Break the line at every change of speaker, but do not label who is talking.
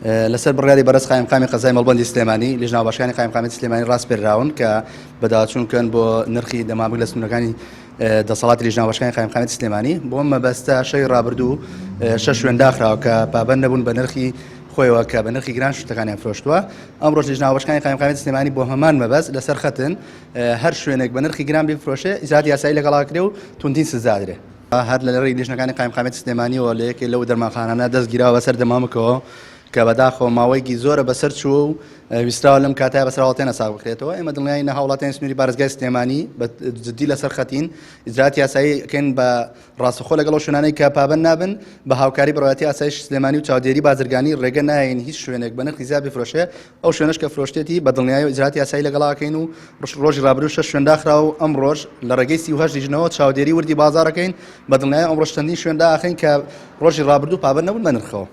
لەسەر بڕیاری بەڕێز قایمقامی قەزای مەڵبەندی سلێمانی، لیژنە هاوبەشەکانی قایمقامیەتی سلێمانی ڕاسپێرراون کە بەدواداچوون بکەن بۆ نرخی دەمامک لە سنوورەکانی دەسەڵاتی لیژنە هاوبەشەکانی قایمقامیەتی سلێمانی. بۆ ئەم مەبەستە شەوی ڕابردوو شەش شوێن داخراوە کە پابەند نەبوون بە نرخی خۆیەوە کە بە نرخی گران شتەکانیان فرۆشتووە. ئەمڕۆش لیژنە هاوبەشەکانی قایمقامیەتی سلێمانی بۆ هەمان مەبەست لەسەر خەتن، هەر شوێنێک بە نرخی گران بیفرۆشێ ئیجرائاتی یاسایی لەگەڵا کرێ و توندترین سزا درێ. هەر لە ڕێی لیژنەکانی قایمقامیەتی سلێمانیەوە لە یەکێ لەو دەرمانخانانە دەست گیراوە بەسەر دەمامکەوە کە بەداخەوە ماوەیەکی زۆرە بەسەر چووە و ویستراوە لەم کاتەیا بەسەر هاوڵاتیانە ساغ بکرێتەوە. ئێمە دڵنیاین هاوڵاتیانی سنووری پارێزگای سلێمانی بە جدی لەسەر خەتین، ئیجرائاتی یاسایی ئەکەین بە ڕاستەخۆ لەگەڵ ئەو شوێنانەی کە پابەند نابن بە هاوکاری بەڕێوەبەرایەتی ئاسایش سلێمانی و چاودێری بازرگانی ڕێگە نایەین هیچ شوێنێک بە نرخی زیاد بفرۆشێ، ئەو شوێنەش کە فرۆشتێتی بە دڵنیایەوە ئیجرائاتی یاسایی لەگەڵا ئەکەین و ڕۆژی ڕابردوو شەش شوێن داخرا و ئەمڕۆش لە ڕێگەی 38 لیژنەوە چاودێری وردی بازاڕ ئەکەین، بە دڵنیایەوە ئەمڕۆش چەندین شوێن داخەین کە ڕۆژی ڕابردوو پابەند نەبوون بە نرخەوە.